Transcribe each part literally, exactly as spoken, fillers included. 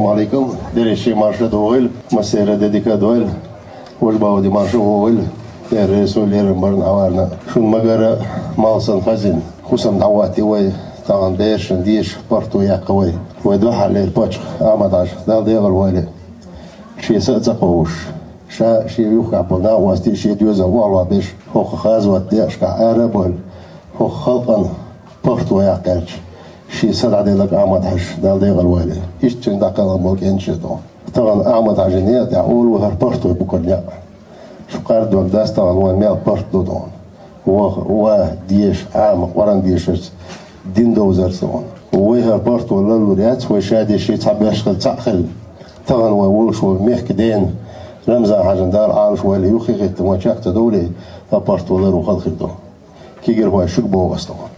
Алейкум. Дерриге марша догӀийла, массера де дика дойла. Вож бавди марша вогӀийла. Леррису, леррин барна аварна. Шун магара малсан хазин. Хусам дӀаватти вай, тахан бершан деша парто яккха вай. Вай духьа лер пачх Ахмад-Хьажа, Дала дегӀал вайле. Ши са а ца кховш. Ша ши юххахь болу накъостий шен доьзал охьалахь беш, хӀокху хаза ватта декъашкахь ара а бовла, хӀокху халкъан парто яккхаьлча, шен са дӀаделларг Ахмад-Хьажа, Дала декъал вайле. Иштта шен дӀакхелхина болу кӀентий ду. Тахана Ахмад-Хьажин некъа тӀехь олу хӀара парто букара некъ. Шу кхардорг дац тахана вайн мел парт ду тахана. Ваха, ва, деша, Ӏама, Къуръан дешарца, дин довзарца тахана. Вай хӀара парто ларлур яц, вай ша деши цхьа беш хила, цхьаъ хила. Тахана вай волуш волу мехкан дена, Рамзан-Хьаьжин Дала Ӏалаш вайла юххе хӀиттина вайн чекх ца довлий, ткъа парто ларван хала хир ду. Кегирхой шуьга боху ас тахана.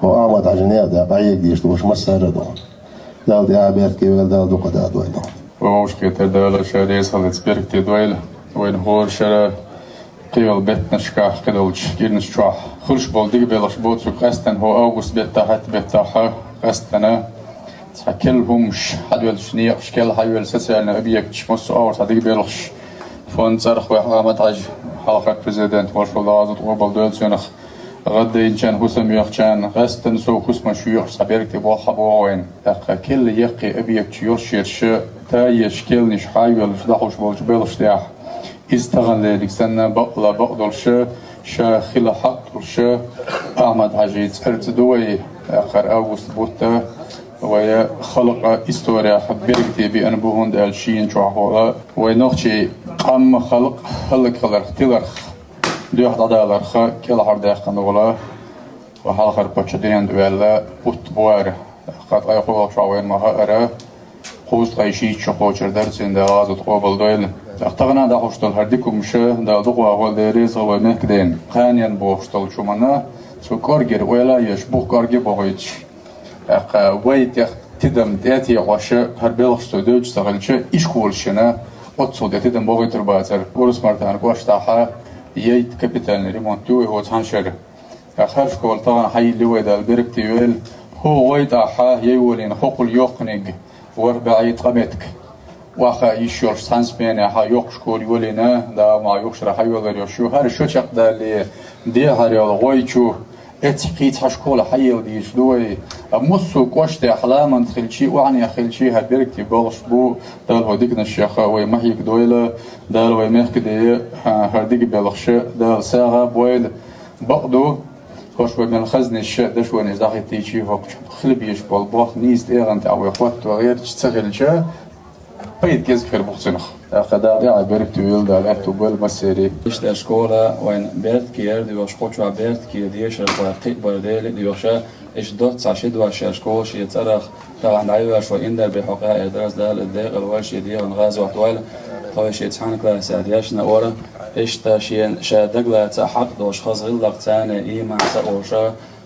Хьо Ахмад-Хьаьжин некъа тӀехь къахьега дезаш долуш массара а ду. Дала тӀаьхьа беркате войла, Дала дукха дадойла. Вовшахкхетар Дала ша реза хиларца беркате дойла. Вайна хӀора шара кхин йолу беттанашкахь, кхидолчу кӀирнаш чохь хуьлуш болу дика белхаш боцург къаьстина хӀо август беттахь, хӀетта беттахь къаьстина цхьа керла хӀумаш хьадоьллучу некъаш, керла хьайоьллу социальный объекташ, массо а агӀор цхьа дика белхаш, фонд цӀарах ваьхьа Ахмад-Хьаьжа, хьалхара президент, маршалла, Дала къобал дойла цунах, гӀаддайначарна, хӀусамехчарна, къаьстина сов хӀусамаш йоькъуш цхьа беркате болх хьабогӀу вайна. ТӀаккха керла яккхий объекташ йолуш шераш, таеш, керланаш хьайоьллуш дӀахьуш болчу белхаш тӀехь, иза таханлерниг санна бакъ а бакъдолуш, ша хила хьакъ долуш, Ахмад-Хьаьжин цӀарца ду вай, тӀаккха август бутт вай халкъан исторехь беркате беана бу, хӀунда аьлча шена чохь волу вай нохчийн къам, халкъ хӀаллакьхиларх, тиларх, дуьхьа дӀадаларх кӀелхьардаьккхина волу вай хьалхара паччахь дуьнен тӀе ваьлла бутт бу хӀара. ТӀаккха ткъе кхоалгӀачохь вайна ма хаъара, кхузткъе шийтта шо кхочур дара цуьнан, Дала гӀазот къобал дойла. ТӀаккха тахана дӀахьуш долу хӀара дика хӀумаш Дала дукха вогӀийла, Дела реза хуьлда вайн мехкан дена. Кханенна бохуш долчу хӀуманна цу кӀоргера ойла а еш, бух кӀорге а бохуьйтуш, тӀаккха вай тӀех тидам тӀе а текъош, хӀара белхаш цо девзаш ца хилча, ишколашна оццул тӀе тидам бохуьйтур бацара. Урус-Мартан кӀоштахь яйта капитальный ремонт ю вай хӀокху цхьана шарахь. ТӀаккха хӀара школа тахана хьайиллина вай, Дала беркате йойла. ХӀокху гӀой тӀехь яй волийна хӀокхул йоккханиг ворхӀ бӀе ткъа меттиг охьахаа йиш йолуш цхьана сменехь йоккха школа йолийна, Дала мукъ лахь, юха шарахь хьайоллар йолуш ю. ХӀара шо чекхдалале, дехьара йолу гӀой чу эццахь кхин цхьа школа хьаелла дезаш ду вай. Амма массо а кӀоштехь, ламанца хилчий, охьанех хилчий, хӀара беркате белхаш бу. Дала хӀокху диканашех вай ма хьегадойла. Дала вайн мехкан ден хӀара дика белхаш Дала сагӀа а бойла. Бакъ ду, хӀорш вай мел хазнаш, дашонаш дӀахӀиттийча, хӀокху чу хила безаш болу болх нийса тӀегӀан тӀехь вай хӀотто гӀерташ ца хилча, пайда кӀезиг хир бу-кх цунах. ТӀаккха Дала тӀаьхье беркате войла, Дала аьтту бойла массеран. Иштта школа вайн беркате яр доьхуш, кху чохь беркате дешархой кхин а бара, Дела а доьхуш, иштта доцца цхьа ши дош шаьш школа шен цӀарах тахана дӀайоьллуш вай Индарбиха хьокъехь а, Дала декъал войла, шен дегӀан гӀазот дойла. Тхо шен цхьана классехь дешна а вара, иштта шена ша дагалаца а хьакъ долуш, хаза гӀиллакх царна ийман ца олуш,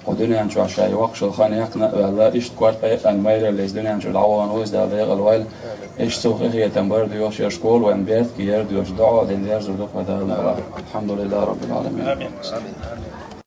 кху дуьнен чохь ша йоккхуш йолу хан яьккхина а ваьлла, иштта корта а яьккхина, майраллица дуьнен чуьра дӀавахана ву иза, Дала декъал войла. Иштта цо къинхетам бар доьхуш, шен школа вайн беркате яр доьхуш, доӀа а дина, дерзор ду-кх вай Дала. Алхьамдулиллахи Раббил Ӏаламин.